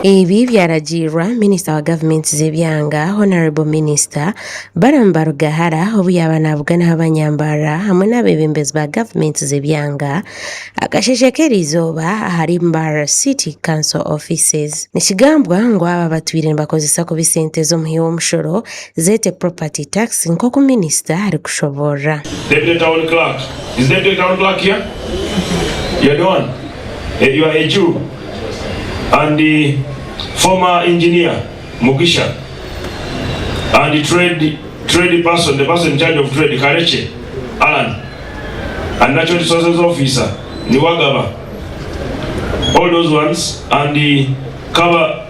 Ebi byaragiirwa Minisita wa Gavumenti z'ebyanga, Honourable Minister Balaam Barugahara obu yaaba naabuganaho abanyambarara hamwe n'abeebembezi ba gavumenti z'ebyanga akasheeshe k'eriizooba ahari Mbarara City Council Offices. Nikigambwa ngu aba batwire nibakozesa kubi sente z'omuhi w'omushoro zeete Property Tax nk'oku minisita arikushoboorora. Deputy Town Clerk, is Deputy Town Clerk here? You're the one? Eh, you are a Jew and the former engineer Mugisha and the trade trade person, the person in charge of trade, Kareche Alan, and natural resources officer Niwagaba. All those ones and the cover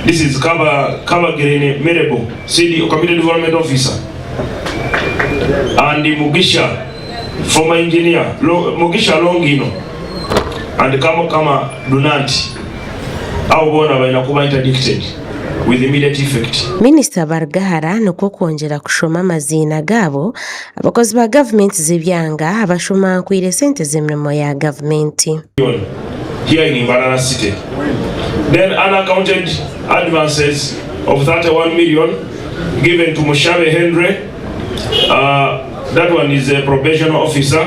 this is Kaba Kabagerene Merebo, CD Community Development Officer, and the Mugisha former engineer Lo, Mugisha Longino and Kama Kama Dunanti. Abo boona balina kuba interdicted with immediate effect. Minisita Barugahara nikwo kwongyera kushoma amaziina gaabo abakozi ba gavumenti z'ebyanga abashumankwire sente z'emirimo ya gavumenti. Here in Mbarara City. Then unaccounted advances of 31 million given to Mushabe Henry. That one is a probation officer.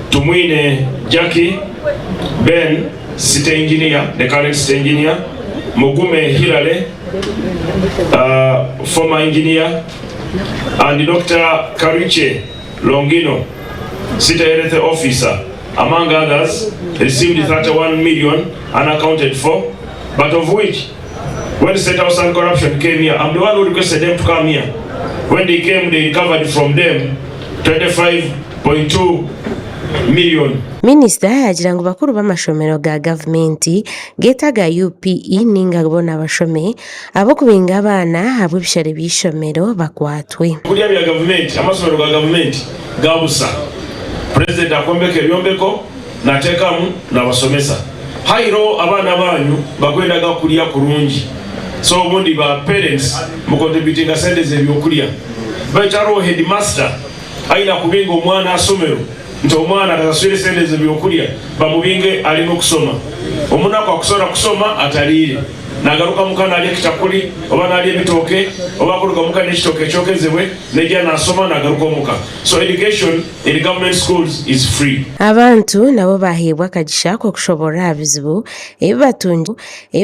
Tumwine Jackie Ben, city engineer, the current city engineer. Mugume Hilary, former engineer. And Dr. Karuche Longino, city health officer, among others, received 31 million unaccounted for, but of which, when State House and Corruption came here, I'm the one who requested them to come here. When they came, they recovered from them 25.2 million. Minisita yaagira ngu bakuru b'amashomero ga gavumenti geete aga UPE ninga boona abashome ahabw'okubinga abaana ahabw'ebishare by'eishomero bakwatwe. Kurya bya gavumenti, amasomero ga gavumenti ga busa. Purezidenti akombeka ebyombeko nateekamu nabasomesa. Hairo abaana banyu bakwendaga kurya kurungi so obundi ba parents mukontributinga sente z'ebyokurya baitu hariho headmaster aine kubinga omwana aha somero nti omwana atasaswire sente z'ebyokurya bamubinge areme kusoma. Omunaku akusobora kusoma atariire nagaruka muka narya ekitakuri oba narya ebitooke oba akuruga muka n'ekitooke ekyokezibwe naija nasoma nagaruka omuka so education in government schools is free. Abantu nabo baaheebwa akagisha k'okushoboorora aha bizibu ebi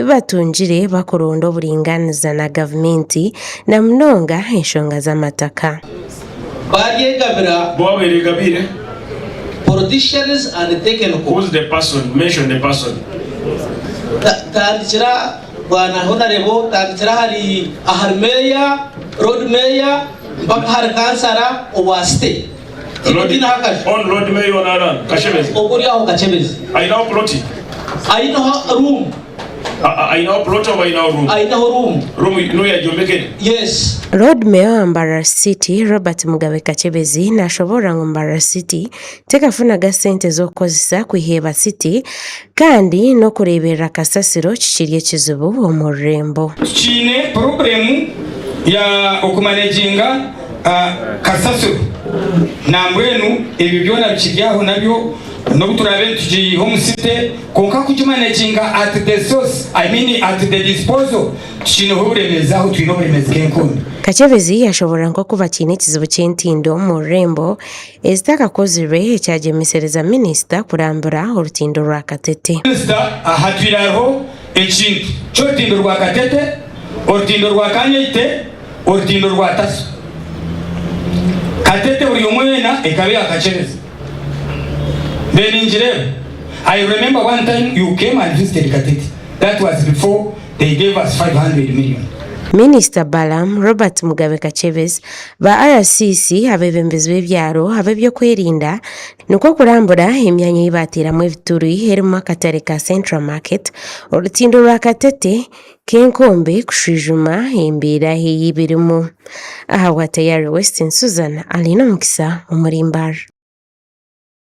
batungire bakuronda oburingaaniza na gavumenti na munonga enshonga z'amataka. Baryegabira. Bo aberegabiire. Politicians and technical. Who's the person? Mention the person. Tandikira Bwana Honarebo, tandikira ahari ahari Meeya, Lord Mayor mpaka ahari Kansara owa City. Lord, on Lord Mayor on Alan, Kashebezi. Ogwo ori aho Kachebezi. Ainaho ploti? Ainaho room. Ainaho plot oba ainaho room? Ainaho room. Room niyo yagyombekere? Yes. Lord Mayor wa Mbarara City, Robert Mugabe Kakyebezi nashoboorora ngu Mbarara City tekafunaga sente z'okukozesa kwiheeba City kandi n'okureeberera kasasiro kikiri ekizibu omu rurembo. Tukiine purobulemu ya okumaneginga kasasiro nambwenu ebyo byona bikiri aho nabyo N'obu turaabe nitugiiha omu site, kwonka kugimaneginga at the source, I mean at the disposal, tukiineho oburemeezi aho twine oburemeezi nk'enkundi. Kakyebezi yashoborora nk'oku bakiine ekizibu ky'entindo omu rurembo ezitakakozirwe ekyagyemesereza minisita kurambura orutindo rwa Katete. Minisita ahatwire hariho ekintu ky'orutindo rwa Katete, orutindo rwa Kanyeite, orutindo rwa Taso. Katete buri omwe weena ekaba eya Kakyebezi. Then ningireeba I remember one time you came and visited Katete that was before they gave us 500 million. Minisita Balaam Robert Mugabe Kakyebezi, ba RCC, abeebembezi b'ebyaro, ab'ebyokwerinda nikwo kurambura emyanya ei baateeramu ebituri erimu akatare ka Central Market, orutindo rwa Katete, Kenkombe kushwijuma embeera ei birimu. Ahabwa Tayari Western, Susan Alinomukisa omuri Mbarara.